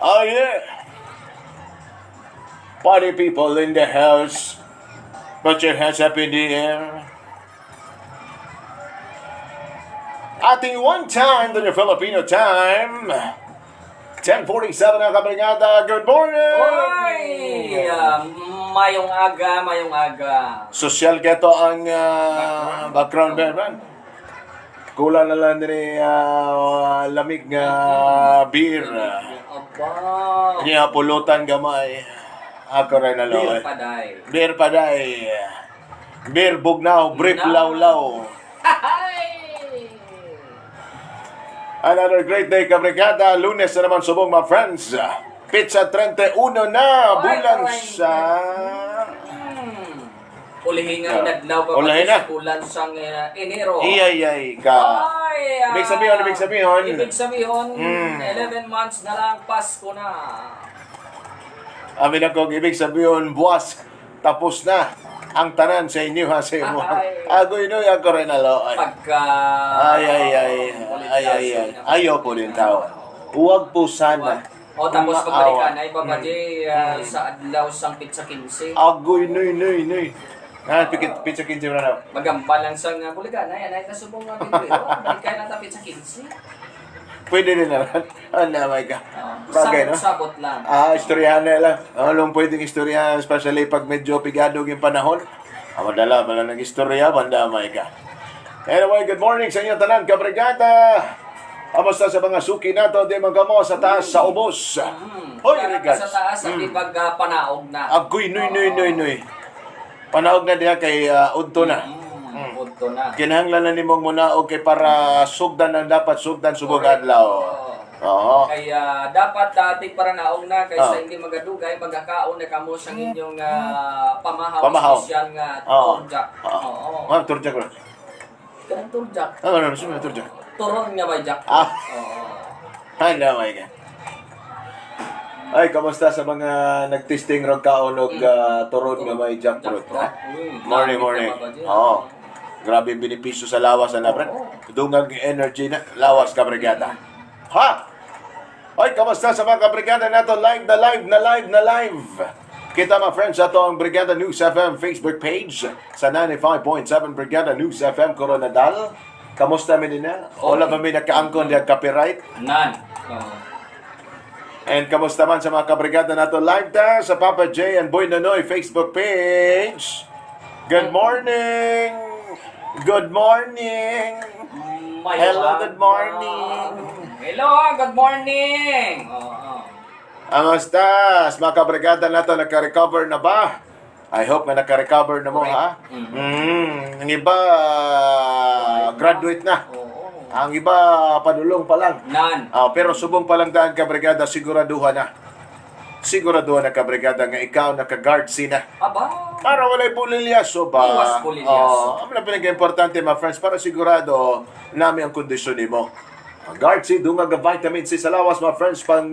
Oh yeah. Party people in the house. Put your hands up in the air. Ating one time to the Filipino time. 10:47 ang, kabrigada. Good morning! Oy! Mayong aga, mayong aga. Social keto ang background man, man. Kulang na lang din lamig nga beer. Aba. Niya pulutan gamay. Ako rin na Beer paday. Beer paday. Beer bugnaw, brief Na. lawlaw. Hay! Another great day, kabrigada. Lunes na naman subong, mga friends. Petsa 31 na, Ay, bulan aray. sa Ulihin nga inadlaw pa Ulihin na. Bulan sang Enero. Iyay ka. Ay, Ibig sabihin, ibig sabihin. Ibig sabihin, 11 months na lang, Pasko na. Amin ako, ibig sabihin, buwas, tapos na ang tanan sa inyo ha, sa imo. Ay. Agoy no, ako rin alo. Ay, Pagka ay, ay, ay, ay, ay, ay. Ayaw po din tao. Huwag po sana. O tapos Maawa. pagbalikan ay Papa J, sa adlaw sang petsa 15. Agoy, noy, noy, noy. Ah, pikit, pizza 15 na. Magamba lang sang buligan ay anay ta subong nga Pebrero. Balikan na ta petsa 15. Pwede din na lang. Ano, my God. Bagay, no? Sabot-sabot lang. Ah, istoryahan na lang. Anong pwedeng istoryahan, especially pag medyo pigado yung panahon. Ah, madala, wala nang istorya, banda, my God. Anyway, good morning sa inyo tanan, kabrigada. Kamusta sa mga suki nato, di man kamo sa taas, sa ubos. Hoy, Kaya regards. sa taas at ibag panaog na. Agoy, noy, noy, noy, noy. Panaog na diha kay udto na. Udto na. Kinahanglan na nimong munaog kay para sugdan ang dapat sugdan subong adlaw. Oo. Kaya dapat dati para naog na kaysa hindi magadugay magakaon na kamo sa inyong pamahaw, Pamahaw. Espesyal nga turjak. Oo. Oo. Ma'am, turjak ko. Kanang turjak. Ano, ano, ano, turjak? Turon nga may jack. Ah. Oo. Ano, my God. Ay, kamusta sa mga nagtesting rong kaon og turon nga may jackfruit? Ha? Morning, Morning, morning. Oo. Grabe yung benepisyo sa lawas na brad. Dungag yung energy na lawas ka, brigada. Ha? Ay, kamusta sa mga kabrigada nato? Live na live na live na live. Kita, mga friends, ato ang Brigada News FM Facebook page sa 95.7 Brigada News FM Coronadal. Kamusta mi din na? Wala ba mi nakaangkon diya copyright? Nan. Oo. And kamusta man sa mga kabrigada nato live ta sa Papa J and Boy Nonoy Facebook page. Good morning! Good morning! Mayong Hello, aga. good morning. Hello, good morning. Oo. Amusta? Mga kabrigada nato, naka-recover na ba? I hope na naka-recover na mo, ha? Ang iba, graduate na. Oo. Ang iba, padulong pa lang. Nan. Ah, pero subong pa lang daan, kabrigada, siguraduhan na. Siguraduhan na, kabrigada, nga ikaw naka-guard na. Aba. Para walay pulilyaso ba? Iwas pulilyaso. Oh, ang pinaka-importante, mga friends, para sigurado nami ang kondisyon nimo. Ang Guard C, dungag ang vitamin C sa lawas, mga friends, pang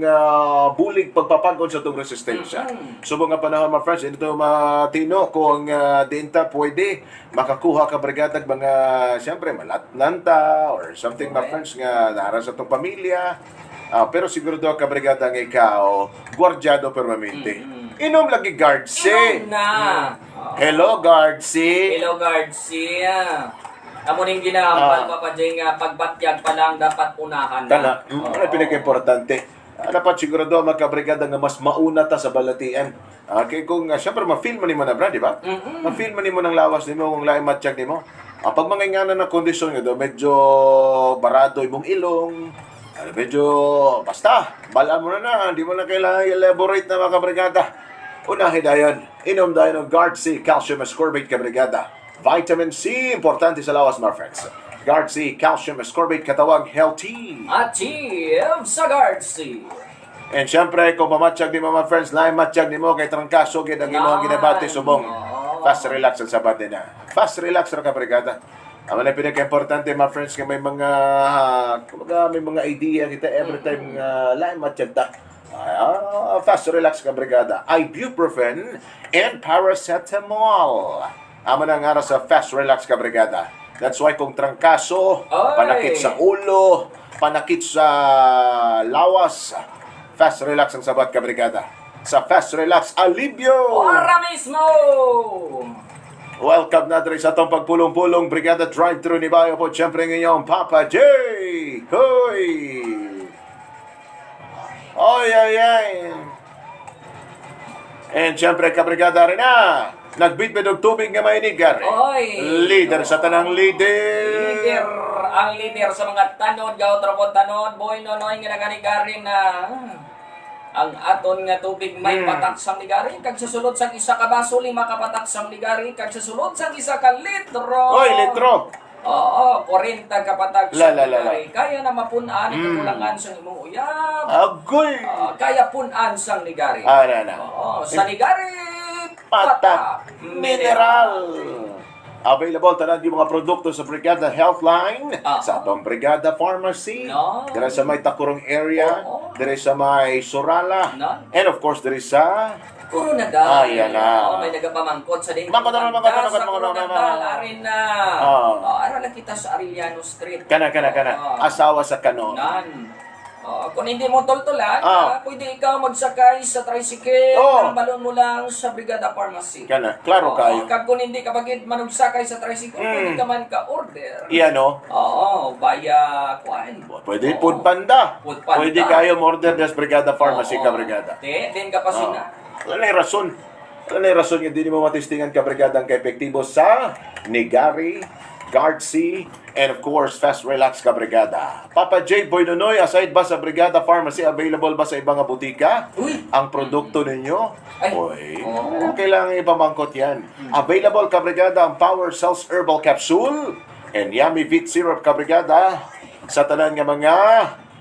bulig pagpapagod sa itong resistensya. Subong nga panahon, mga friends, ito matino kung dinta pwede makakuha ka brigadag mga, siyempre, malatnanta or something, mga friends, nga nara sa itong pamilya. Ah, pero siguro ka, brigada, nga ikaw, gwardyado permanente. Inom lagi Guard C. Inom na. Oo. Hello, Guard C. Hello, Garcia. Amo ning ginahambal, Papa J, nga pagbatyag pa lang dapat unahan na. Tana, Oo. ano pinaka-importante? Ah, dapat sigurado ang magkabrigada nga mas mauna ta sa balatian. Ah, kay kung syempre ma-feel mo nimo na bra, di ba? Ma-feel mo nimo ng lawas nimo kung lain matiyag nimo. Ah, pag mga ingana na kondisyon nga daw medyo barado imong ilong, medyo basta balaan mo na na, hindi mo na kailangan elaborate na, mga kabrigada. Unahin dayon, inom dayon ng Guard C Calcium Ascorbate, kabrigada. Vitamin C, importante sa lawas, mga friends. Guard C Calcium Ascorbate, katawag healthy. Achieve sa Garcia. And syempre, kung mamatsyag ni mga friends, lain matsyag ni mo kay trangkaso gid ang imong ginabati subong. Oo. Fast relax ang sabat na. Fast relax ra ka, brigada. Amo na pinaka-importante, mga friends, nga may mga kumbaga may mga idea kita every time nga lain matsyag ta. Ah, fast relax ka, brigada. Ibuprofen and paracetamol. Amo na nga ra sa fast relax ka, brigada. That's why kung trangkaso, Ay! panakit sa ulo, panakit sa lawas, Fast Relax ang sabat, kabrigada. Sa Fast Relax Alibio! Ora mismo! Welcome na diri sa atong pagpulong-pulong Brigada Drive-Thru ni Bayo po. Siyempre ngayon, Papa J! Hoy! Oy, ay, ay! And siyempre, kabrigada rin na! Nagbitbit og tubig nga mainig, gari. Oy! Leader sa tanang leader! Leader, ang leader sa mga tanod, gautro po tanod, boy nonoy nga naganigari na ang aton nga tubig may patak sang ligari, kag sa sulod sang isa ka baso, lima ka patak sang ligari, kag sa sulod sang isa ka litro. Oy, litro! Oo, 40 ka patak La, sang la, la, la. ligari. Kaya na mapun-an ang kakulangan sang imong uyab. Agoy! Kaya pun-an sang ligari. Ah, na, na. Oo, sa ligari, Patak Mineral. Available tanan yung mga produkto sa Brigada Healthline, sa atong Brigada Pharmacy, No. dire sa may Takurong area, dire sa may Surala, No. and of course dire sa Coronadal. Ah, yan na. Oo, may nagapamangkot sa ding. Mangkot na, mangkot na, Sa mangkot, mangkot, Coronadal, mangkot. arin na. Oh, ara lang kita sa Arellano Street. Kana kana kana asawa sa kano. Nan. Oo, kung hindi mo tultulan, pwede ikaw magsakay sa tricycle, ang balon mo lang sa Brigada Pharmacy. Kana, klaro Oo, kayo. Kag kung hindi ka bagid manugsakay sa tricycle, pwede ka man ka-order. Iyan no. Oo, via kuan. Pwede Food Panda. Food Panda. Pwede kayo order des Brigada Pharmacy Oo. ka Brigada. Di, din ka pa sina. Wala na yung rason. Wala na yung rason nga di mo matistingan ka brigada ang kaepektibo sa Nigari, Guard C, and of course, Fast Relax ka brigada. Papa J. Boy Nonoy, aside ba sa Brigada Pharmacy, available ba sa ibang nga butika? Uy! Ang produkto ninyo? Ay. Oy, Oo. kailangan ipamangkot yan. Available ka brigada ang Power Cells Herbal Capsule and Yummy Vit Syrup ka brigada sa tanan nga mga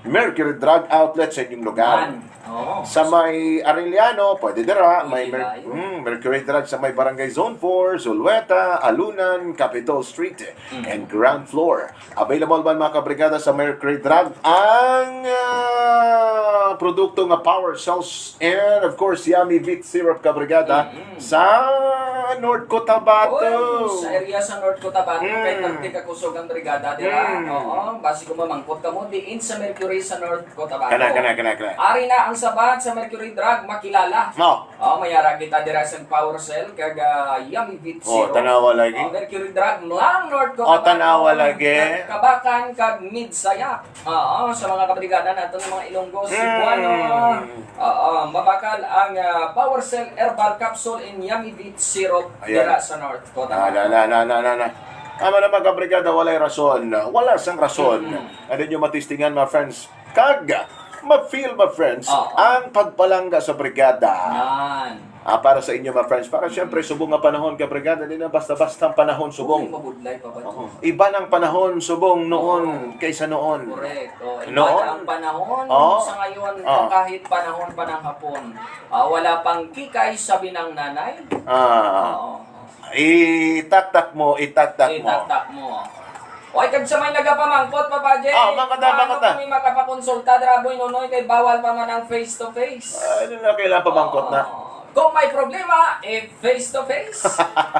Mercury Drug Outlets sa inyong lugar. Man. Oo. Sa may Arellano, pwede dira. May Pwede tayo. Mercury Drug sa may Barangay Zone 4, Zulueta, Alunan, Capitol Street, and Ground Floor. Available ba mga kabrigada sa Mercury Drug ang produkto nga Power Cells and of course Yummy Vit Syrup kabrigada sa North Cotabato. Oy, sa area sa North Cotabato, kay Tartik kakusog ang brigada dira. Oo, basi kung mamangkot ka mo, diin sa Mercury sa North Cotabato. Kana, kana, kana, kana. Ari na ang sabat sa Mercury Drug, makilala. No. Oo, mayara kita dira sa Power Cell kag Yummy Vit Oh, Syrup. tanawa lagi. Oh, Mercury Drug lang North Cotabato. Oh, tanawa lagi. Kag Kabakan kag Midsayap. Oo, sa mga kabrigada nato ng mga Ilonggo, Cebuano. Oo, mabakal ang Power Cell Herbal Capsule in Yummy Vit Syrup Ayan. dira sa North Na, Cotabato. na, na, na, na, na, na. Tama naman, kabrigada, walay rason. Wala sang rason. Ano nyo matistingan, mga friends? Kag, ma-feel, mga friends, ang pagpalangga sa brigada. Yan. Ah, para sa inyo, mga friends. Para siyempre, subong nga panahon, kabrigada, hindi na basta-basta ang panahon Uy, subong. mabudlay pa ba? Oo. Iba ng panahon subong noon kaysa noon. Correct. Oh, iba Noon? na ang panahon sa ngayon kahit panahon pa ng hapon. Wala pang kikay sabi ng nanay. Oo. Itaktak mo, itaktak mo. Itaktak mo. Oy, kag sa may nagapamangkot, Papa J. Ah, mangkot na, mangkot na. Paano kami makapakonsulta, Draboy Nonoy, kay bawal pa man ang face to face. Ah, ano na kailangan pamangkot na? Oo. Kung may problema, eh, face to face.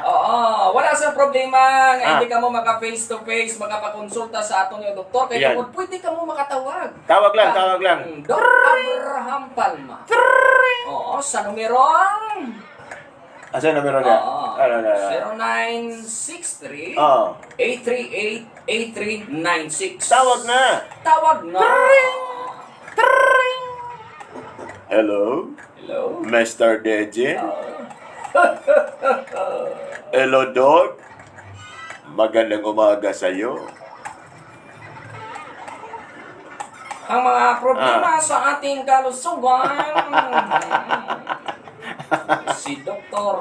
Oo, wala sa problema nga hindi ka mo maka face to face, makapakonsulta sa atong yung doktor kay Yan. tungod pwede ka mo makatawag. Tawag lang, tawag lang. Doc Abraham Palma. Oo, sa numerong Asa yung numero niya? Oo. Ano, ano, ano? 0963 Oo. 838-8396. Tawag na! Tawag na. Hello, Hello? Mr. Deje. Hello, Dog. Magandang umaga sa iyo. Ang mga problema sa ating kalusugan. Si Dr.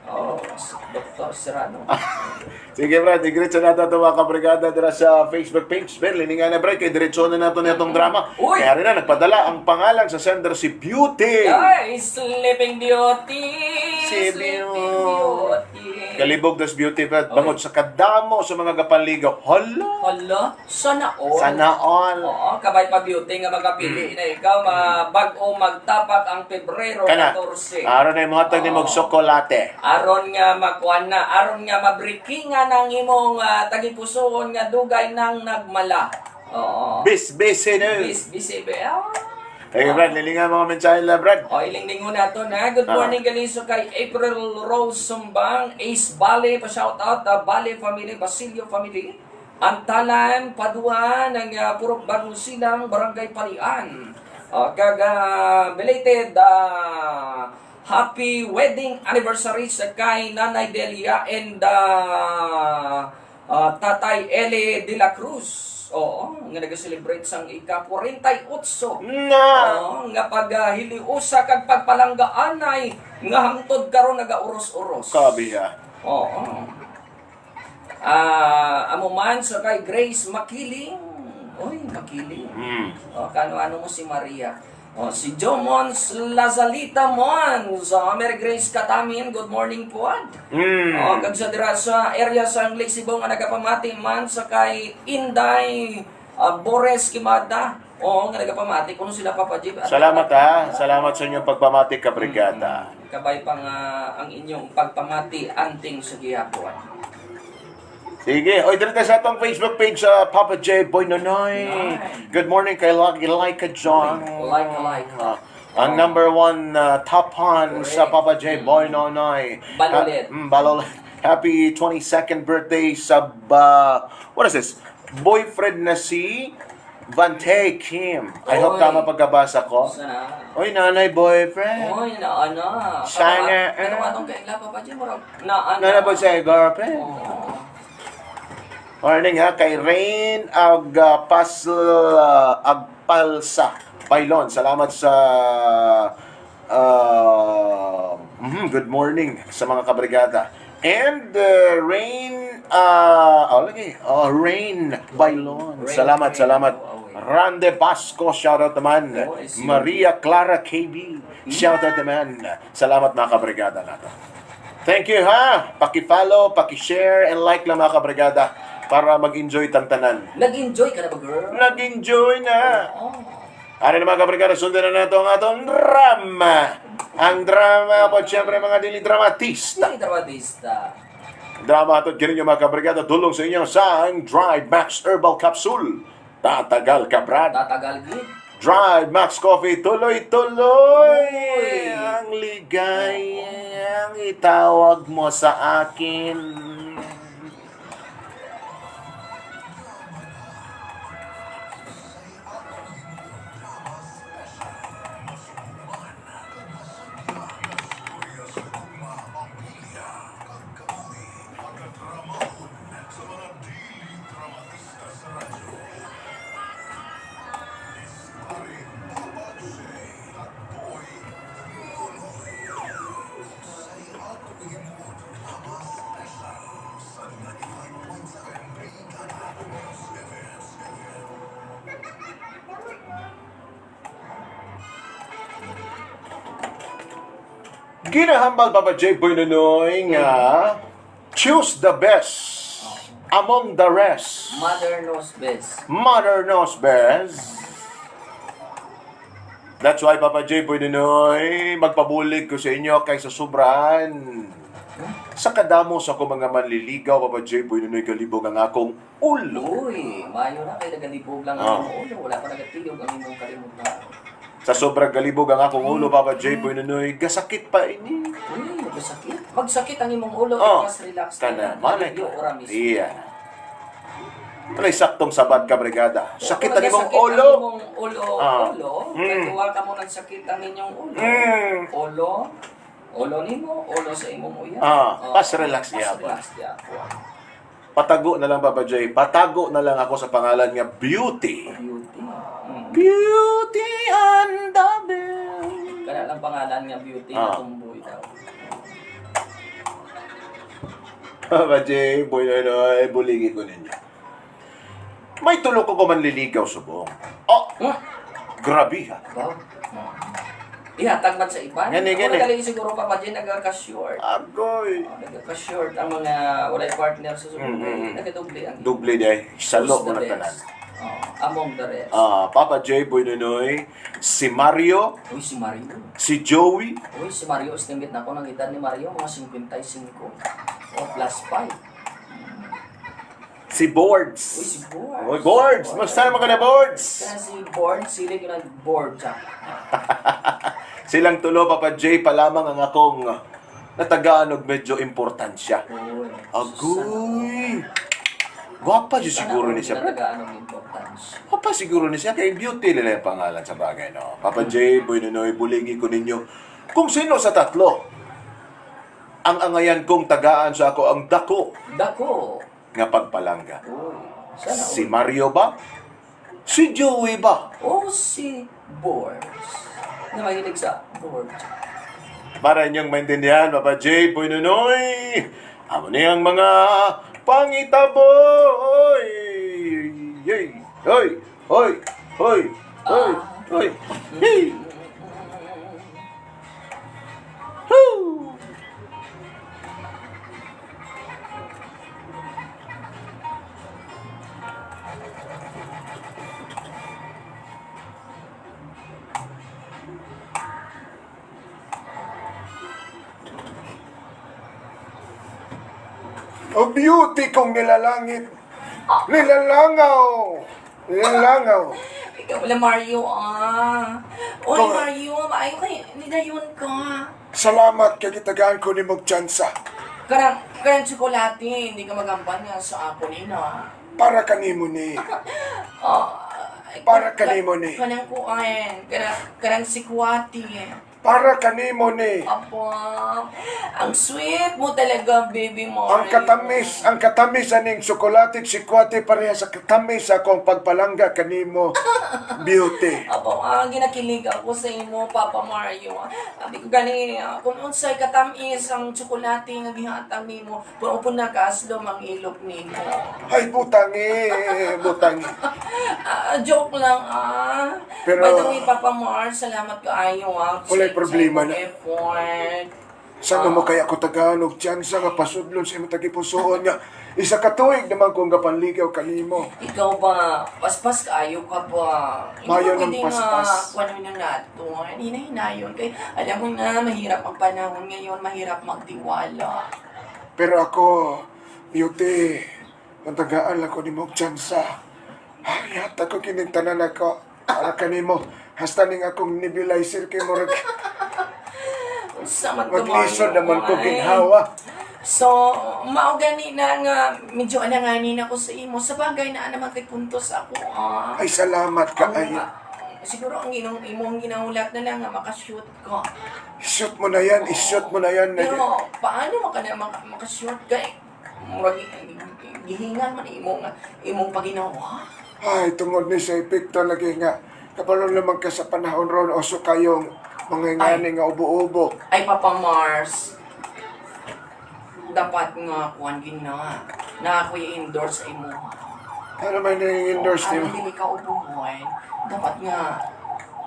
Oh, si Dr. Serrano. Sige, Brad, i-greet sa natin itong mga kabrigada dira sa Facebook page. Ben, liningan na, Brad, kay diretso na natin itong drama. Uy! Kaya rin na, nagpadala ang pangalan sa sender si Beauty. Ay, Sleeping Beauty! Si Sleeping Beauty. Beauty! Kalibog das Beauty, Brad, bangod sa kadamo sa mga gapanligaw. Hala! Hala, sana all. Sana all. Oo, kabay pa beauty nga magapili na ikaw mabag-o magtapak ang Pebrero Kana, 14. aron na yung mga ni Oo. mong tsokolate. Aron nga makuan na, aron nga mabrikingan ang imong tagipusoon nga dugay nang nagmala. Oo. Bis-bisi na. Bis bisi be. Ah. Hey, Brad, lilinga mga mensahe la, Brad. O, iling na to na. Good morning, Galiso, kay April Rose Sumbang, Ace Bale, pa-shout out, Bale family, Basilio family, Antalan, Padua, ng Purok Bagong Silang, Barangay Palian. O, kag belated happy wedding anniversary sa kay Nanay Delia and Tatay Ele de la Cruz. Oo, nga nag-celebrate sang ika-48. Na! Oo, nga pag hiliusa kag pagpalanggaanay nga hangtod karon nagauros-uros. Kabi ha. Oo. Amo man sa kay Grace Makiling. Oy, Makiling. O, kano-ano mo si Maria. O, si Joe Mons Lazalita Mons. O, Mary Grace Katamin, good morning po. O, kag sa dira sa area sa Lake Cebu nga nagapamati man sa kay Inday Bores Kimada. O, nga nagapamati kuno sila Papa Jib. Salamat ha. Salamat sa inyong pagpamati, kabrigada. Kabay pa nga ang inyong pagpamati anting sa gihapon. Sige. Oy, dito tayo sa atong Facebook page sa Papa J. Boy Nonoy. Good morning kay Lucky Laika John. Like, like. Ang number one top on sa Papa J. Boy Nonoy. Balolet. Balolet. Happy 22nd birthday sa, what is this? Boyfriend na si Vante Kim. I hope Oy. tama pagkabasa ko. Sana. Oy, nanay boyfriend. Oy, na ana. Sana, eh. Ano atong kaila Papa Jib? Murag na ana. Nanay po siya, girlfriend. Oo. Morning ha, kay Rain ag Pasl Agpalsa Pailon. Salamat sa good morning sa mga kabrigada. And Rain oh, lagi. Oh, Rain Bailon. Rain, Salamat, Rain. salamat. Oh, oh, Rande Basco, shoutout naman. Oh, I see. Maria Clara KB, shoutout naman. Salamat mga kabrigada nato. Thank you ha. Paki-follow, paki-share and like lang mga kabrigada para mag-enjoy tantanan. Nag-enjoy ka na ba, girl? Nag-enjoy na. Oo. Ano na mga kabrigada, sundan na nato ang atong drama. Ang drama po, siyempre mga dili dramatista. Hindi dramatista. Drama ato kini mga kabrigada, dulong sa inyo sa ang Drive Max Herbal Capsule. Tatagal ka, Brad. Tatagal gid. Drive Max Coffee, tuloy-tuloy Uy. ang ligayang itawag mo sa akin. Ginahambal Papa J. Boy Nonoy nga choose the best among the rest. Mother knows best. Mother knows best. That's why Papa J. Boy Nonoy, magpabulig ko sa inyo kaysa sobrahan. Sa kadamo sa akong mga manliligaw, Papa J. Boy Nonoy, kalibog ang akong ulo. Uy, mayo na kay nagalibog lang ang imong ulo. Wala pa nagatiyog ang imong kalimutan. Sa sobrang galibog ang akong ulo, Papa J. Boy Nonoy, gasakit pa ini. Uy, magsakit. Magsakit ang imong ulo, Oh, mas relax Kana, na. malay Alivio ka. ora mismo. Iya. Walay saktong sabat ka, brigada. Sakit ang imong Kung ulo. Ang imong ulo, ulo. Kay tuwa ka mo nagsakit ang inyong ulo. Ulo, ulo nimo, ulo sa imong uya. Ah, Oh, pas relax pas gyapon. relax gyapon. Patago na lang, Papa J. Patago na lang ako sa pangalan nga Beauty. Beauty. Beauty and the Beast. Kana lang pangalan nga beauty na tumboy daw. Papa J, boy noy, buligi ko ninyo. May tulog ko manliligaw subong. Oh, grabe ha. Wow. Ihatag man sa iban. Gani, Ako gani. nagaling siguro Papa J nagka-short. Agoy. Oh, nagka-short ang mga walay partner sa subong. Nagadoble ang Doble day. Salo Who's mo the na tanan. best? Oh, among the rest. Papa J, Boy Nonoy, si Mario, Uy, si Mario. si Joey, Uy, si Mario, estimate na ako ng edad ni Mario, mga 55. O, plus 5. Si Boards. Uy, si Boards. Uy, Boards! Musta naman ka na, Boards? Kana si Boards, sila yung nag-board siya. Silang tulo, Papa J, pa lamang ang akong natagaan og medyo importansya. Uy. Agoy! Gwapa dyan siguro ni siya, bro. Natagaan ang importance. Gwapa siguro ni siya. Kay beauty nila yung pangalan sa bagay, no? Papa J, Boy Nonoy, buligi ko ninyo. Kung sino sa tatlo, ang angayan kong tagaan sa ako ang dako Dako. nga pagpalangga. Uy. Sana Si Mario ba? Si Joey ba? O si Boards. Na mahilig sa board. Para inyong maintindihan, Papa J, Boy Nunoy, amo niyang mga pangitabo! Oy! Yay! Hoy! Hoy! Hoy! Hoy! Hoy! Hey! Hoo! O beauty kong nilalangit. Nilalangaw. Nilalangaw. Ikaw pala, Mario, ah. Uy, Mario, maayo kay nidayon ka. Salamat kay gitagaan ko ni mong tsansa. Karang tsokolate, hindi ka magampan nga sa ako nina. Para kanimo ni. Ah, ay, Para kanimo ni. Kanang kuan, kanang sikwati. Para kanimo ni. Apo, ang sweet mo talaga, baby Mario. Ang katamis aning tsokolate at sikwate pareha sa katamis akong pagpalangga kanimo, beauty. Apo, ginakilig ako sa imo, Papa Mario. Sabi ko gani, kung unsay katamis ang tsokolate nga gihatag nimo, kung upon na kaaslom ang ilok nimo. Ay, butangi, butangi. Ah, joke lang ah. By the way, Papa Mars, salamat kaayo ah. Walay problema sa imong na. effort. Sana mo kaya ko tagaan og tsansa nga pasudlon sa imong tagipusoon nga isa ka tuig naman kung gapanligaw kanimo. Ikaw ba, paspas kaayo ka ba? Hindi Mayo ba ng pwede paspas. nga kuwan na nato. Hinahinayon. Kay, alam mo na, mahirap ang panahon ngayon, mahirap magtiwala. Pero ako, beauty, matagaan lang ko ni mong tsansa. Ay, hata ko kinintanan ako. Para kanimo, hasta ning akong nebulizer kay murag Unsa man ka, maglisod Mario, naman ko ay. ginhawa. So, mao gani na nga medyo alanganin ako sa imo. Sa bagay na naman kay puntos ako ah. Ay, salamat ka Ang, ay. siguro ang inong imong ginahulat na lang nga makashoot ka. Shoot mo na yan, i-shoot mo na yan. Pero paano maka na makashoot ka? Eh? Murag gihingan man imong imong paginawa. Ay, tungod ni sa epekto lagi nga. Kabalo naman ka sa panahon ron, oso kayong mga ngani nga ubo-ubo. Ay, Papa Mars, dapat nga kuan gina na ako i-endorse sa imo. Ano man yung endorse Aron nimo? dili ka ubuhon, dapat nga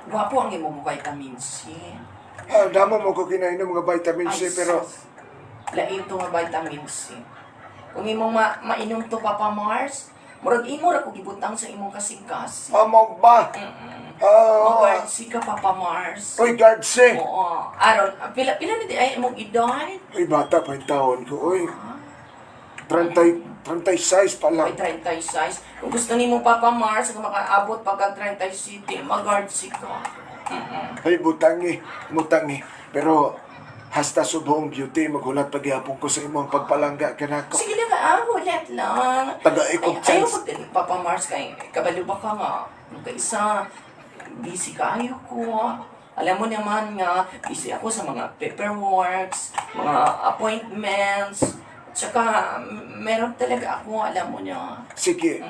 gwapo ang imong vitamin C. Ah, damo mo ko kinainom mga vitamin C, Ay, pero sus. Lain to nga vitamin C. Kung imong mainom to, Papa Mars, murag imo ra ko gibutang sa imong kasing-kasing. amog ba? Ah, Mag C ka, Papa Mars. Uy, guard C. Oo. Aron, pila na di ay imong edad? Uy, bata pa yung taon ko, uy. 30, 36 pa lang. Ay, 36. Kung gusto nimo, Papa Mars, kung makaabot pagka 37, mag-guard C ka. Ay, butangi, butangi. Pero, hasta subong beauty, maghulat pagyapon ko sa imong pagpalangga kanako. Sige lang, hulat lang. Taga ikog Ay, ayaw chance. pag Papa Mars, kay kabalo ba ka nga? Kaysa, busy kaayo ko. Alam mo naman nga, busy ako sa mga paperworks, mga appointments, tsaka meron talaga ako, alam mo na. Sige,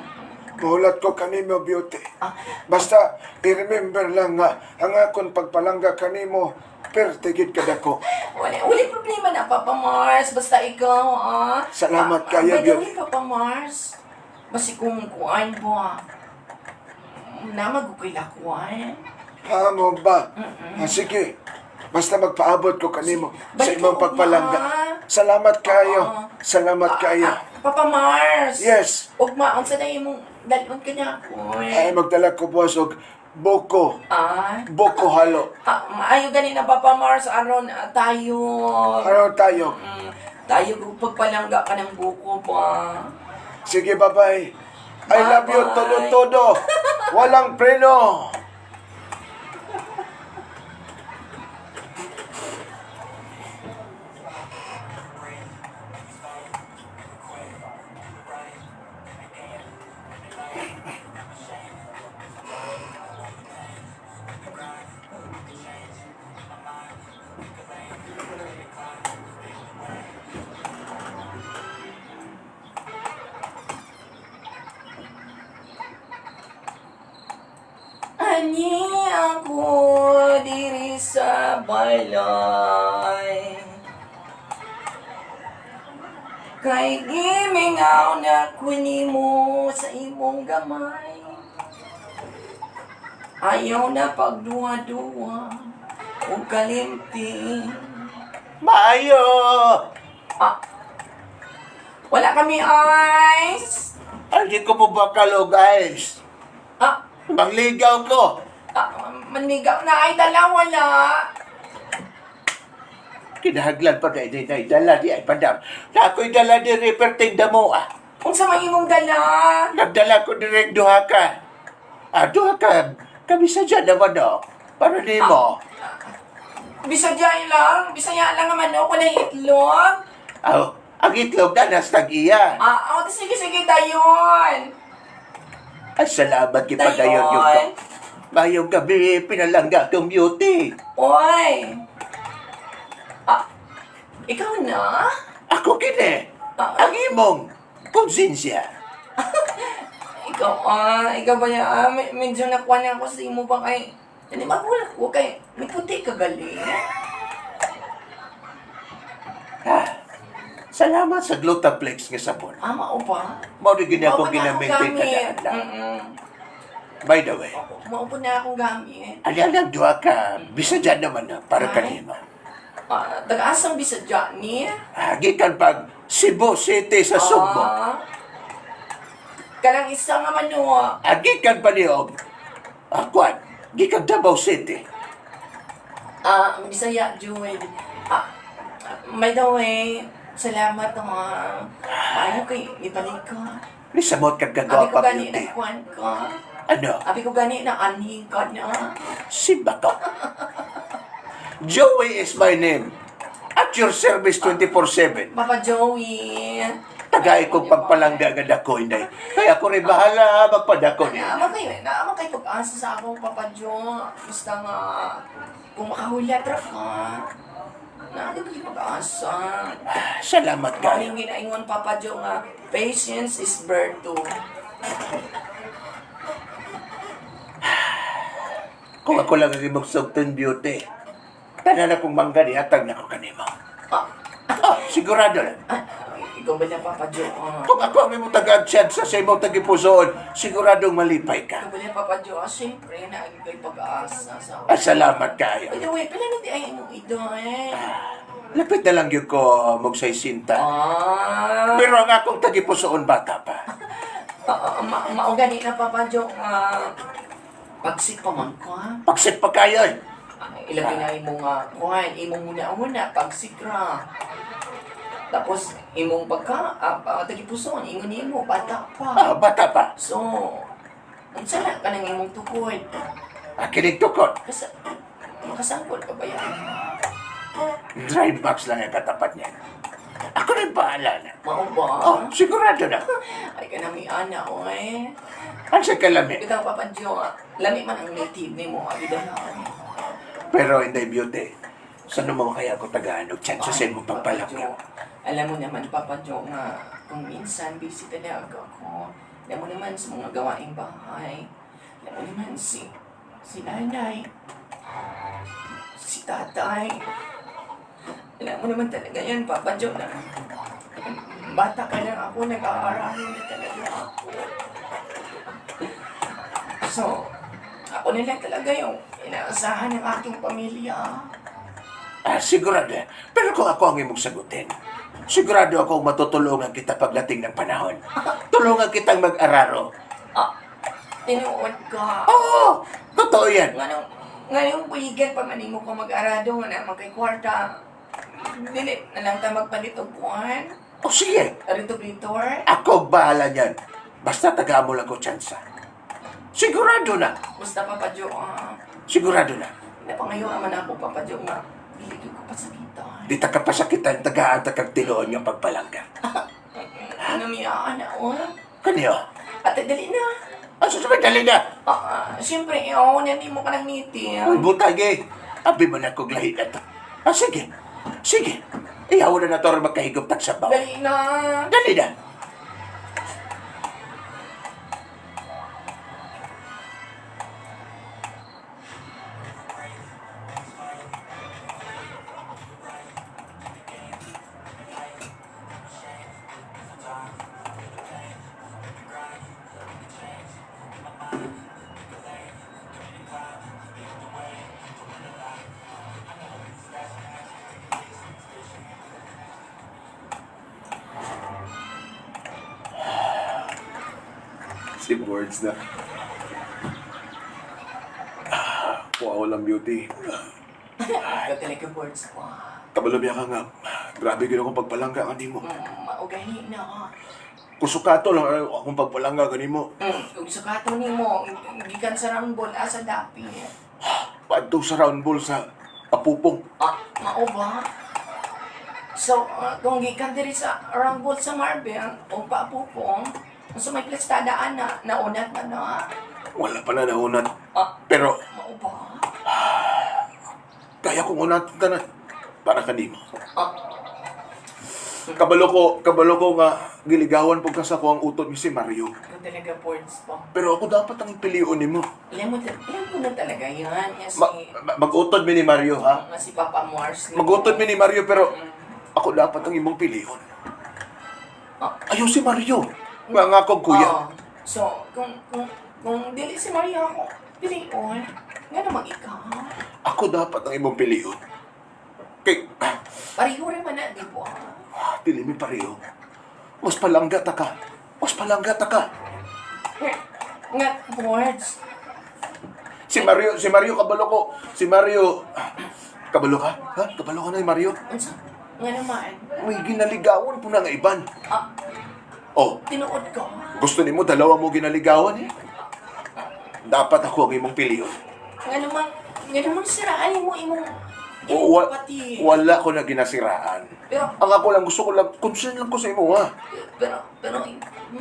mahulat ko kanimo beauty. Ah. Basta, i-remember lang nga, ang akong pagpalangga kanimo, pertigid kadako. Wala problema na, Papa Mars. Basta ikaw, ah. Salamat kayo, By the Beauty. way, Papa Mars, basi kung kuan ba, namag ko kay lakuan. Ha mo ba? Ah, sige, basta magpaabot ko kanimo sa Balik imong ko, pagpalangga. ma. Salamat kayo. Oo. Salamat kayo. Papa Mars! Yes. Ugma, unsa na imong dalon ka niya ako. Ay, magdala ko buwas og boko. Ah, Boko halo. maayo gani na, Papa Mars, aron tayo. Ano tayo? Tayo kung pagpalangga ka ng buko ba. Sige, bye-bye. I love you Bye-bye. todo-todo. Walang preno. Ani ako diri sa balay. Kay gimingaw na ko nimo sa imong gamay. Ayaw na pagduwa-duwa ug kalimti. Maayo! Ah, wala kami ice. Ay, di ko po ba kalog, guys? Ah, Mangligaw ko. ah, manigaw na ay dala wala. Kinahaglan pa na inay dala di ay padam. Na ako'y dala di reperting damo ah. Unsa man imong dala? Nagdala ko direk duha ka. Ah, duha ka. Kami sadya naman oh. Para nimo. Bisaya lang, Bisaya lang ang manok, wala itlog. Ah, ang itlog na nasa tag-iya. Ah, oh, sige, sige, dayon. Ay, salamat kipadayon yung Dayon. Mayong gabi, pinalangga kong beauty. Oy. Ah, ikaw na? Ako kini. Ah. Ang imong konsensya. Ikaw, ah, ikaw ba yan? Ah, medyo nakuha na ako sa imo ba kay... Hindi, magulat ko kay... May puti ka gali. Ah, salamat sa Glutaplex nga sabon. Ah, mao ba? Mao ni gini Mao akong pa na akong ginamitin gamit. kada adlaw. By the way, Mao po na akong gamit. ali lang duha ka, bisa dyan naman na, para Ay. kanimo. Ah, taga-asang Bisaya ni? Ah, gikan pag Cebu City sa Sugbo. Ah, kanang isa nga manok. Ah, gikan pa ni og ah, kwan, gikan Davao City. Ah, Bisaya, Jewel. Ah, by the way, salamat ha. Ayaw kay ibalik ka. Nisamot kag Abi ko kagwapa gani beauty. na kuwan ka. Ano? Abi ko gani na anhin ka na. Simba to. Joey is my name. At your service 24/7. Papa Joey. Tagay kong pagpalangga nga dako inday. Kaya ako rin bahala magpadako niya. Naama kayo, naama kay pag-asa sa akong Papa Joe. Basta nga, kung makahulat ra ka. Naama kayo pag-asa. Ah, salamat kayo. Maraming ginaingon Papa Joe nga, patience is virtue. Kung ako lang ang imong sugton beauty, tanan akong mangga hatag na ko kanimo. Ah, Ah, sigurado lang. ah, ikaw ba na Papa Joe? Ah. Kung ako ang imong taga-adyan sa imong tagipusoon, siguradong malipay ka. Ikaw ba na Papa Joe? Ah, siyempre, naagi kay pag-asa sa Ah, salamat kayo. By the way, pila na di ay imong edad? Lapit na lang yun ko magsaysinta. Ah, Pero ang akong tagipusoon bata pa. ah, mao gani na Papa Joe nga pagsik pa man ko ha. Pagsit pa kayo. Eh. Ah, ilagay na imong kuan, imong una-una pagsikra. Tapos imong pagka tagipuson, ingon nimo bata pa. Ah, bata pa. So, unsa na kanang imong tukod? Ah, kinig tukod. Kasi makasangkol ka ba yan? Dry box lang ang katapat niya. Ako rin bahala na. Mao ba? Oh, sigurado na. Ay kanami ana oy. Ang sa kalami. Bitaw Papa Joe, ah, lami man ang native nimo abi dala. Pero hindi beauty. Saan mo kaya ako tagaanog? Chance sa imong Papa pagpalangga. Joe, alam mo naman, Papa Joe, nga kung minsan busy talaga ako. Alam mo naman sa mga gawaing bahay. Alam mo naman si nanay, si tatay. Alam mo naman talaga yan, Papa Joe, na bata pa lang ako, nag-aaral na talaga ako. So, ako na lang talaga yung inaasahan ng aking pamilya. Ah, sigurado. Pero kung ako ang imong sagutin, sigurado akong matutulungan kita pagdating ng panahon. Tulungan kitang mag-araro. Ah, tinuod ka. Oo! Totoo yan. Nganong, ngayong puligan pa man mo ko mag-arado, nga naman kay kwarta. Dili na lang ta magpalit og kuan. O sige, Rito Vitor. ako ang bahala niyan. Basta tagaan mo lang ko tsansa. Sigurado na. Basta Papa Joe, ah. Sigurado na. Napangayo man ako, Papa Joe, nga. Dili gyud ko pasakitan. Di ta ka pasakitan, tagaan ta kag tinuon yung pagpalangga. Namiyaan na, oh. Kaniyo? Ate, dali na. Ang susunod, dali na. Ah, ah, siyempre, oo, nani mo ka ng ngiti. Uy, butang eh. Abi mo na kong lahi na to. Ah, sige. Sige. Ihaw na na to rin magkahigop tag sabaw. Dali na. Dali na. Si boards na. Wow, lang beauty. Ikaw talaga words ko. Kabalo biya ka nga. Grabe gid akong pagpalangga kanimo. Maugani na. Ah. Kusukato lang ay, akong pagpalangga kanimo. Ug sukato nimo, gikan sa Rambol asa dapi. Padto sa round ball sa Apupong. Ah, mao ba? So, kung gikan diri sa Rambol sa Marvel o Paapupong, sa may plastadaan na naunat na na. Wala pa na naunat. Ah, Pero mao ba? kaya kong unat tanan para kanimo. Ah, Kabalo ko nga giligawan pug ka sa ko ang utod ni si Mario. ikaw talaga boards po. Pero ako dapat ang pilion nimo. Alam mo na talaga yan. Nga si, Mag-utod mi ni Mario ha. nga si Papa Mars. ni- Mag-utod mi ni Mario pero ako dapat ang imong pilion. Ah. Ayaw si Mario. Nga nga akong kuya. Oo. So, kung dili si Mario ako, pilion, nga naman ikaw. Ako dapat ang imong pilion. Kay, Pareho rin man na, di ba? dili mi pareho. Mas palangga ta ka. Mas palangga ta ka. Nga, nga, boards. Si Mario kabalo ko. Si Mario, kabalo ka? Ha? Kabalo ka na ni Mario? Unsa? Nga naman. May ginaligawan po na nga iban. Ah, Oh, tinuod ko. gusto nimo dalawa mo ginaligawan eh? Dapat ako ang imong pilion. Nga naman siraan mo imong, imong kapatid. Wala ko na ginasiraan. Pero, Ang ako lang, gusto ko lang, concern lang ko sa imo ha. pero,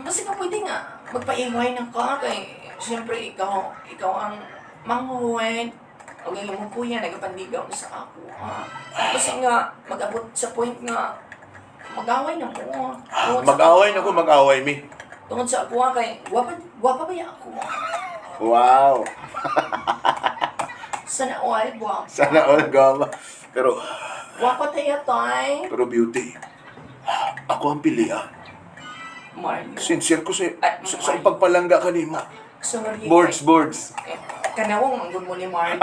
basta ka pwede nga, magpaiway na ka kay, siyempre ikaw ang manghuwed. O ang imong kuya, nagapandigaw na sa ako. Ha? Kasi nga, mag-abot sa point nga, mag-away na mo. Tungod sa Mag-away na ako, ko, mag-away mi. Tungod sa ako, ha, kay, gwapa, gwapa ba ya ako? Wow. Sana all, gwapa. Sana all gama. Pero, Gwapa tayo, tay. pero beauty, ako ang pili ah. Mario. Sincere ko sa, Ay, sa pagpalangga kanima. Sorry. Boards, boards. Eh, kanawang manggod mo ni Mario.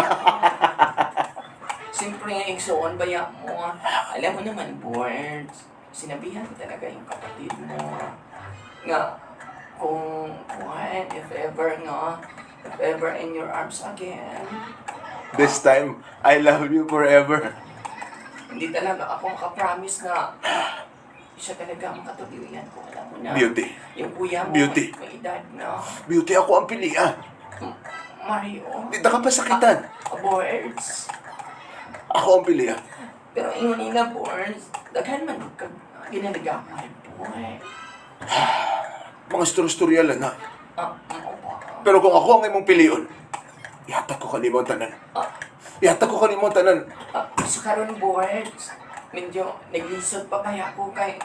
Siyempre nga, igsuon ba ya mo? Alam mo naman, boards. Sinabihan ko talaga yung kapatid mo. Nga, kung, what, if ever nga, if ever in your arms again, This time, I love you forever. hindi talaga ako makapromise na siya talaga ang makatuloyan ko. Alam mo na. Beauty. Yung kuya mo, Beauty. may edad na. Beauty, ako ang pili ah. Mario. Di ta ka pasakitan. Boards. Ako ang pili ah. Pero ingon nila, boards, daghan man kag ginaligawan, boy. Mga storya lang ah. Ah, mao ba? Pero kung ako ang imong pilion, ihatag ko kanimo ang tanan. Ah, Ihatag ko kanimo ang tanan. ah, sa karon boards, medyo naglisod pa kaya ako kay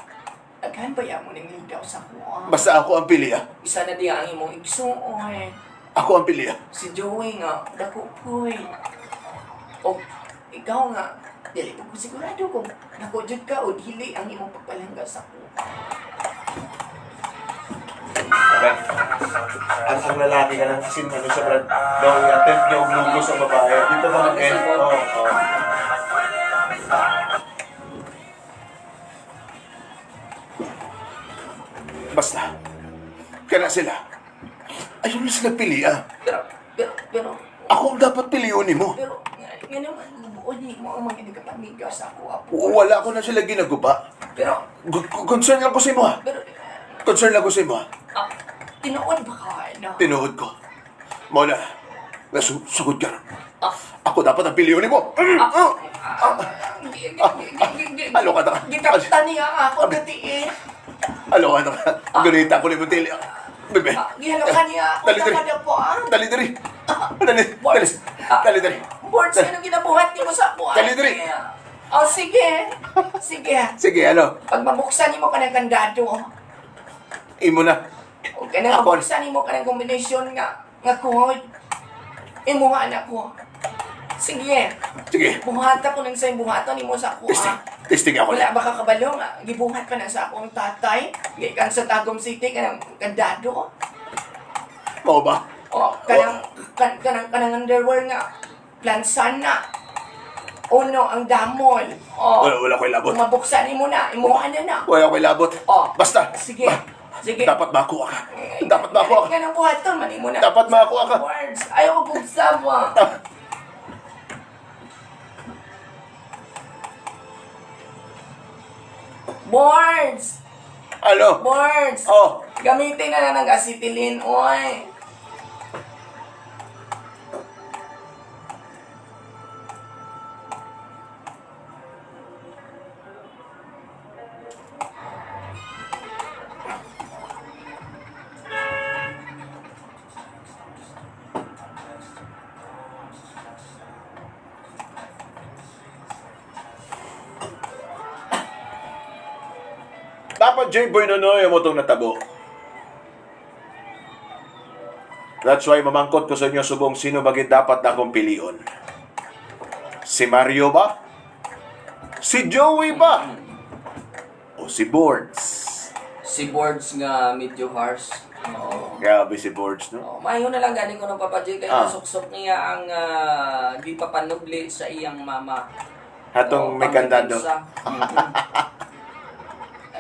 daghan ba ya mo nangligaw sa ako? Ah. Basta ako ang pili ah. Isa na diya ang imong igsuon. Ako ang pili ah. Si Joey nga, dako poy. O ikaw nga, dili pa ko sigurado kung dako jud ka o dili ang imong pagpalangga sa ako. Ang lalaki ka lang kasi ano sa brad, daw i-attempt niya og lugo sa babae. Dito ba mag-end? Oo. Oh, Basta, kana sila. Ayun na sila pili ah. Pero, pero, pero, Ako ang dapat piliyon nimo. pero, nga naman, buon ni mo ang mga nagkapamigaw sa ako, apo. Wala ko na sila ginaguba. Pero, Concern lang ko sa imo ha. pero, Concern lang ko sa imo ha. ah, tinuod ba ka, no? Tinuod ko. Mao na, nasugod ka ron. Ah, Ako dapat ang piliyon nimo. Alo ka na. Gikaptan niya ako dati eh. Alo ka na. Ganita ko ni Tili. Bebe. Ah, Gihalo ka niya ako Dali, dali. na po ah. Dali dali. Dali. Dali. Boards. Ah. Dali dali. Boards, ano ginabuhat nimo sa buhay? Dali, dali. Oh, sige. Sige. Sige, ano? Pag mabuksan nimo ka ng kandado, Imo na. okay na Ako. mabuksan nimo ka ng kombinasyon nga nga code. Imuha na ko. Sige. Sige. Buhata ko nang sa buhaton nimo sa ako. Testing. ah. Testing ako. Wala ba ka kabalo nga gibuhat pa na sa akong tatay gikan sa Tagum City kanang kandado. Mao ba? O kanang kanang underwear nga plansan na. Uno ang damol. O Wala, wala ko'y labot. kung mabuksan nimo na, imuha na na. Wala ko'y labot. Oh. Basta. Sige. Sige. Dapat makuha ka. Dapat makuha ka. Ganang buhaton man imo na. Dapat makuha ka. Words. Ayaw ko buksan mo. Boards! Ano? Boards! Oh. Gamitin na lang ng acetylene, oy. Dapat J-Boy Nonoy mo itong natabo. That's why mamangkot ko sa inyo subong sino bagay dapat na akong pilion. Si Mario ba? Si Joey ba? O si Boards? Si Boards nga medyo harsh. Oo. Grabe si Boards, no? Oh, mayo na lang gani ko ng Papa J kay Ah. nasuksok niya ang gipapanubli sa iyang mama. Hatong Oo, may kandado. pangdepensa.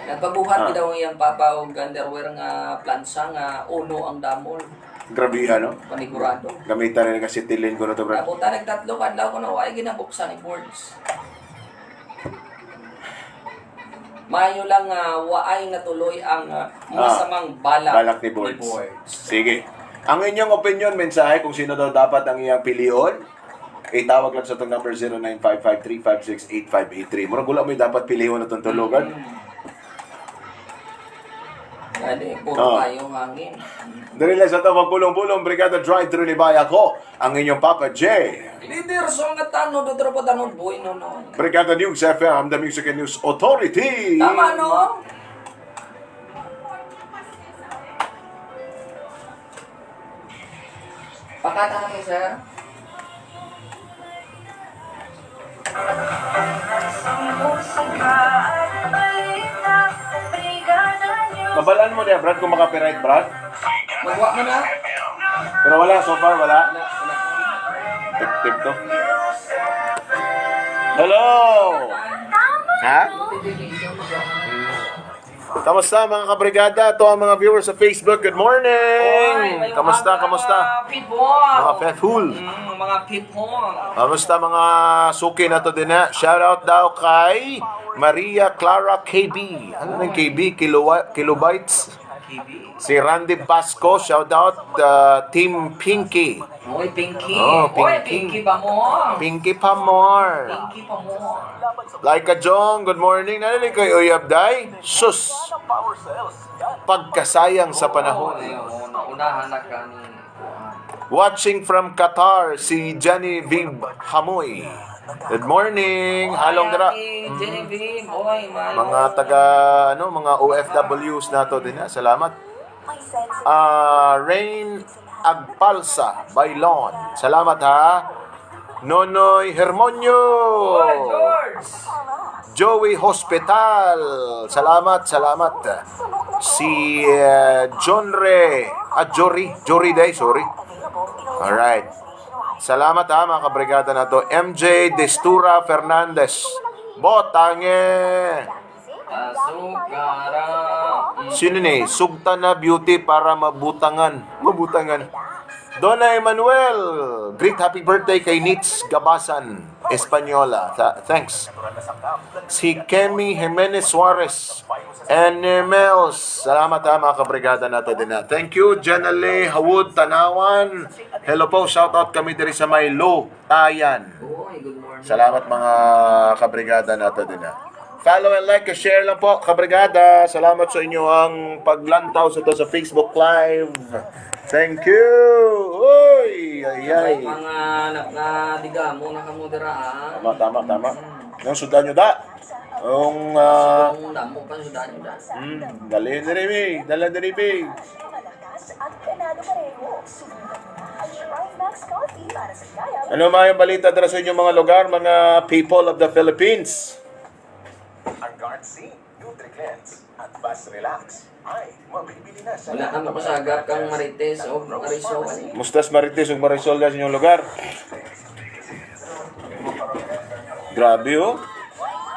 Nagpabuhat Ah. ah. daw ang iyang papa og underwear nga plansa nga uno ang damol. Grabe, ano? Panigurado. Gamitan rin kasi tilin ko na to, bro. Abutan nagtatlo kadlaw ko na ay ginabuksan ni Boards. Mayo lang nga waay natuloy ang masamang balak, Balak ni Boards. Sige. Ang inyong opinion, mensahe kung sino daw dapat ang iyang pilion, itawag lang sa itong number 0955-356-8583. Murag wala mo'y dapat pilion na itong tulugan. Gani, puro Ah. tayo hangin. Dali lang sa itong magpulong-pulong, Brigada Drive-Thru ni Bay ako, ang inyong Papa J. Leader sa mga tanod, otro pa tanod, boy, no, no. Brigada News FM, the Music and News Authority. Tama, no? Pakata na kayo, sir. Mabalaan mo niya, Brad, kung makapiright, Brad. Magwa mo na. Pero wala, so far, wala. Wala, wala. Tip-tip to. Hello! Ha? Kamusta mga kabrigada? Ito ang mga viewers sa Facebook. Good morning! Oy, Kamusta, mga kamusta? People. Mga feful. Mga people. Kamusta mga suki na to din ha? Shout out daw kay Maria Clara KB. Ano ng KB? Kilobytes? KB. Si Randy Pasco, shout out Team Pinky. Oy, Pinky. Oh, Oy, Pinky. Pinky pa mo. Pinky pa more. Pinky pa mo. Laika Jong, good morning. Narinig kay Uyab Day? Sus! Pagkasayang sa panahon. Oy, oh, naunahan na ka ni Kuan. Watching from Qatar, si Genevieve Hamoy. Good morning. Halong dara. Ate Genevieve. Oy, mayo. Mga taga ano, mga OFWs nato din ha. Salamat. Ah, Rain Agpalsa Bailon. Salamat ha. Nonoy Hermonyo. Oy, George. Joey Hospital. Salamat, salamat. Si John Re, ah, Jory, Jory Day, sorry. Alright. Salamat ha, mga kabrigada na to. MJ Destura Fernandez. Botange! Asukara. Sino ni? Sugta na beauty para mabutangan. Mabutangan. Donna Emanuel, great happy birthday kay Nitz Gabasan. Española. Thanks. Si Kemi Jimenez Suarez. Animals. Salamat ha, mga kabrigada nato din ha. Thank you, Jenale Hawud Tanawan. Hello po, shout out kami diri sa Maylo, Tayan. Uy, good morning. Salamat, mga kabrigada nato din ha. Follow and like, share lang po, kabrigada. Salamat sa inyo ang paglantaw sa to sa Facebook Live. Thank you. Uy, ay, ay. May mga anak na digamo na kamo dira ah. Tama, tama, tama. Yung sudan nyo da. Yung, Kung damo pa sudan nyo da. Dali na rin, eh. Dala na rin, eh. Malakas at ganado pareho. Subukan mo na ang Thrive Max Coffee para sa kaya Ano mga yung balita dara sa inyong mga lugar, mga people of the Philippines? Ang Guard C, NutriCleanse at Fast Relax ay mabibili na sa Wala lahat ka ng mga mapasagap kang branches Marites ng o Rose Marisol. Pharmacy. Mustas Marites ug Marisol sa inyong lugar. Grabe oh.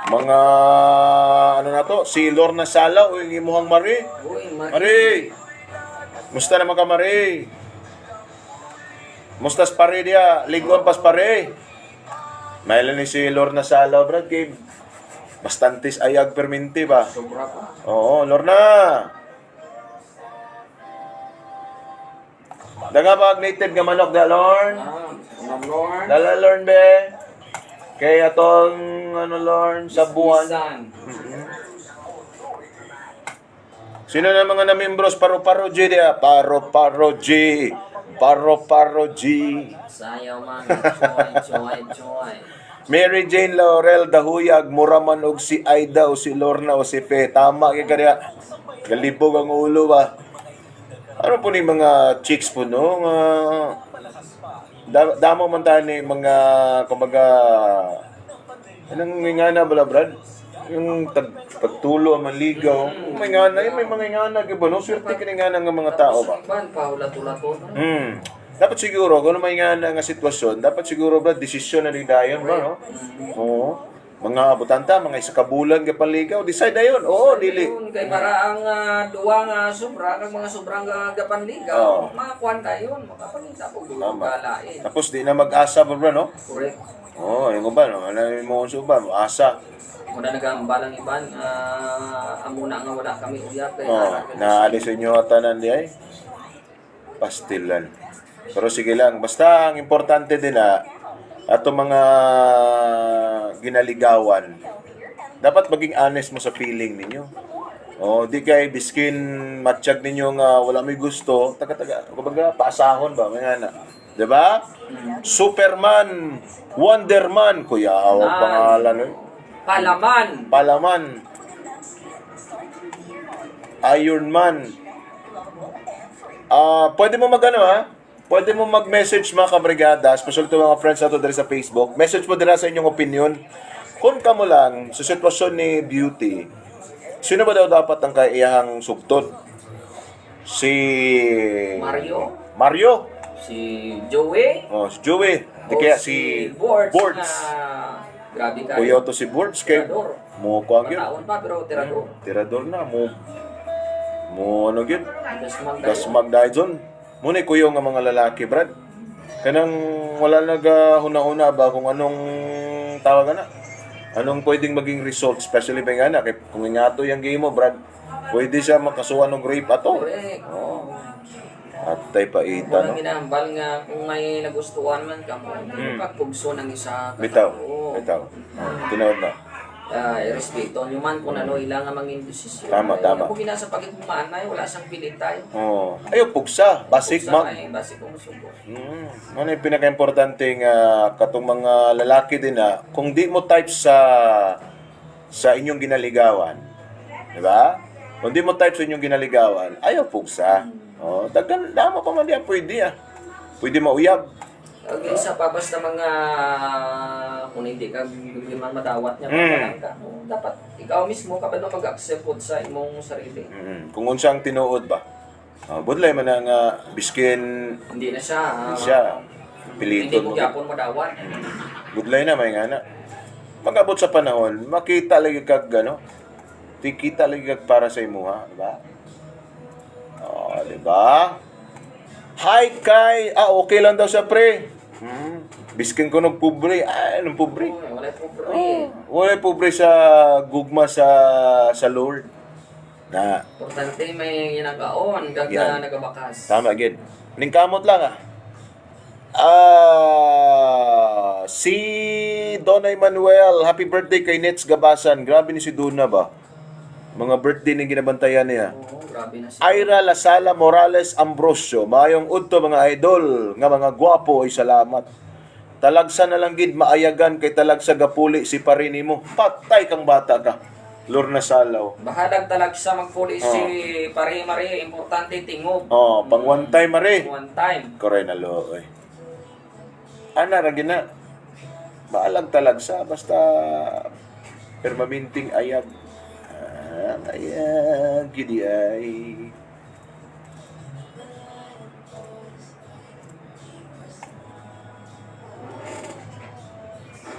Mga ano na to, si Lorna Sala o yung imuhang Mari. Uy, Mari. Mari! Musta naman ka, Mari? Mustas pare diya, liguan pas pare. Mailan ni si Lorna Sala, Brad, kay bastantes ayag perminti ba? Sobra pa. Oo, Lorna! Daga pag native nga manok da, Lorn? Ah, Ma'am Lorne. Dala, Lorn, be. Kaya atong, ano, Lorn, sa buwan. Isan. Sino na mga namimbros? Paro-paro G, diya. Paro-paro G. Paro-paro G. Sayaw man. Joy, joy, joy. Mary Jane Laurel Dahuyag, mura man og si Aida o si Lorna o si Fe. Tama kay kaniya. Galibog ang ulo ba? Ano po ni mga chicks po no? Nga, damo man tayo ni mga kumbaga anong ngana bala, Brad? Yung tagtulo ang manligaw. May ngana, may mga ngana gyud ba no? Swerte kini ngana nga mga tao ba? Tapos ang iban, pahulat-ulaton. Dapat siguro, kung ano may nga na nga sitwasyon, dapat siguro ba, desisyon na rin dayon ba, no? Oo. Mga butanta, mga isa ka bulan ka panligaw, decide na yun. Oo, dili. Yun, kay para ang duwa nga sobra, kag mga sobrang nga gapanligaw, makakuan tayo, makapangita po Tama. kalain. Tapos di na mag-asa ba, bro, no? Correct. Oo, yung ba, no? Ano mo sa ba? Asa. Muna nagambal ang iban, amo na nga wala kami uyab kay Oo, naalis sa inyo tanan di ay. Pastilan. Pero sige lang, basta ang importante din na ato mga ginaligawan, dapat maging honest mo sa feeling ninyo. Oh, di kay biskin matsyag ninyo nga wala may gusto, taga-taga, kumbaga paasahon ba mga na. 'Di ba? Superman, Wonderman, kuya, ang Nice. pangalan eh. Palaman. Palaman. Iron Man. Ah, pwede mo magano ha? Pwede mo mag-message, mga kabrigada, especially to mga friends nato diri sa Facebook. Message mo dira sa inyong opinion. Kung kamo lang sa sitwasyon ni Beauty, sino ba daw dapat ang kaiyahang sugtod? Si Mario. Mario. Si Joey. Oh, si Joey. Di O kaya si Boards. Boards. Na, grabe kayo. Kuya to si Boards kay Tirador. mo kuang yun. Pataon pa pero tirador. Tirador na mo mo ano gyud? Gasmag tayo. Gasmag dahil dun. Muna kuyo nga mga lalaki, Brad. Kanang wala nagahuna-huna ba kung anong tawag na? Anong pwedeng maging result, especially ba nga na, kay kung ingato yung game mo, Brad, pwede siya makasuhan ng rape ato. Correct. Oo. At tay paita, Muna no? ginahambal nga kung may nagustuhan man ka mo, pagpugso ng isa ka Bitaw. tao. Bitaw. Oh, tinuod na. Ah, irespeto nyo man kung ano ilang nga mangin desisyon. Tama, Ay, tama. Kung ginasa pagigmaan ay wala sang pilit tayo. Oo. Ayaw, pugsa. Basig, Pugsa mag. kay basig kung musugo. Ano yung pinaka-importante nga katong mga lalaki din na kung di mo type sa inyong ginaligawan, di ba? Kung di mo type sa inyong ginaligawan, ayaw pugsa. Oh, daghan damo pa man diya pwede ah. Pwede mauyab. Ang isa pa basta mga kung hindi ka hindi man madawat niya mm. ka. Oh, dapat ikaw mismo kapag mag-accept pod sa imong sarili. Kung unsa ang tinuod ba? Oh, budlay man ang biskin Hindi na siya. siya Hindi piliton mo mo. gyapon madawat. Budlay na may nga na. Pag-abot sa panahon, makita lagi kag ano, tikita lagi kag para sa imuha, di ba? Oh, di ba? Hi kay, okay lang daw siya, pre. Biskin ko nagpobre, ay, anong pobre? Uy, wala pobre. Eh. Wala pobre sa gugma sa Lord. Na, Importante may ginagaon kag Yan. na nagabakas. Tama, gid. Ningkamot lang ah. Ah, si Donay Manuel, happy birthday kay Nets Gabasan. Grabe ni si Duna ba? Mga birthday ni ginabantayan niya. Oo, grabe na siya. Ira Lasala Morales Ambrosio, mayong udto mga idol, nga mga gwapo ay salamat. Talagsa na lang gid maayagan kay talagsa gapuli si parini mo. Patay kang bata ka. Lorna Salaw. Bahalag talag siya magpuli si Pare Marie, importante tingog. Oh, pang one time mare. One time. Koray na lo, oy. Ana ra gina. Maalag talagsa basta permanenteng ayag. Ah, ayag gidi ay.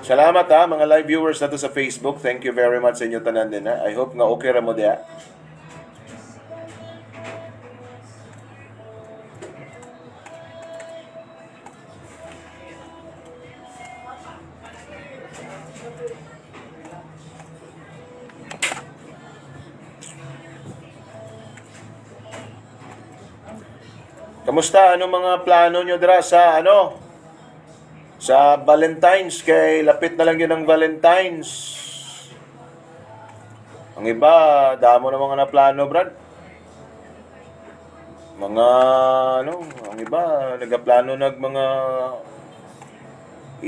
Salamat ha, mga live viewers nato sa Facebook. Thank you very much sa inyo tanan din ha. I hope nga okay ra mo diha. Kamusta? Anong mga plano nyo dira sa ano? Sa Valentine's kay lapit na lang yun ang Valentine's. Ang iba, damo na mga naplano, Brad. Mga ano, ang iba nagaplano nag mga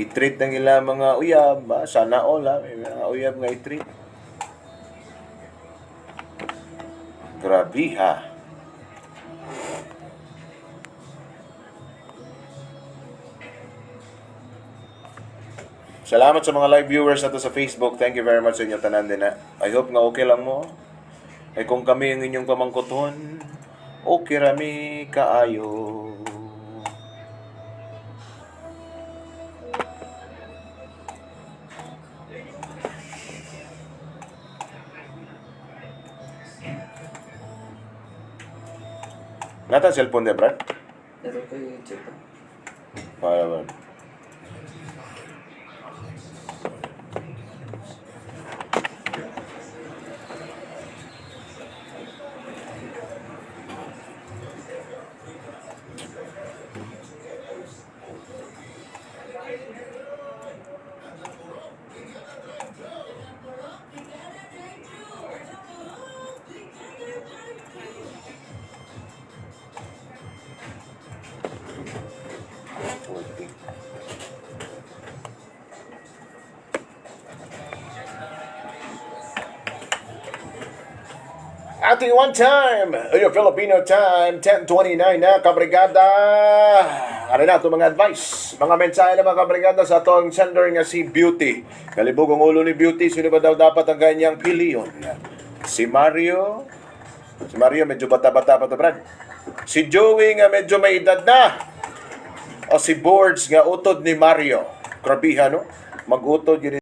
i-treat ng ila mga uyab, ah, sana all ah, may mga uyab nga i-treat. Grabe ha. Salamat sa mga live viewers nato sa Facebook. Thank you very much sa inyo tanan din ha. I hope nga okay lang mo. Eh kung kami ang inyong pamangkoton, okay rami kaayo. Nata cellphone de Brad? Pero kay Chito. Para ba? 40. Ating one time, your Filipino time, 10:29 na, kabrigada. Ano na itong mga advice, mga mensahe na mga kabrigada sa atong sender nga si Beauty. Kalibog ang ulo ni Beauty, sino ba daw dapat ang ganyang piliyon? Si Mario? Si Mario medyo bata-bata pa to, Brad. Si Joey nga medyo may edad na. O si Boards nga utod ni Mario. Grabihan, no? Mag-utod yun.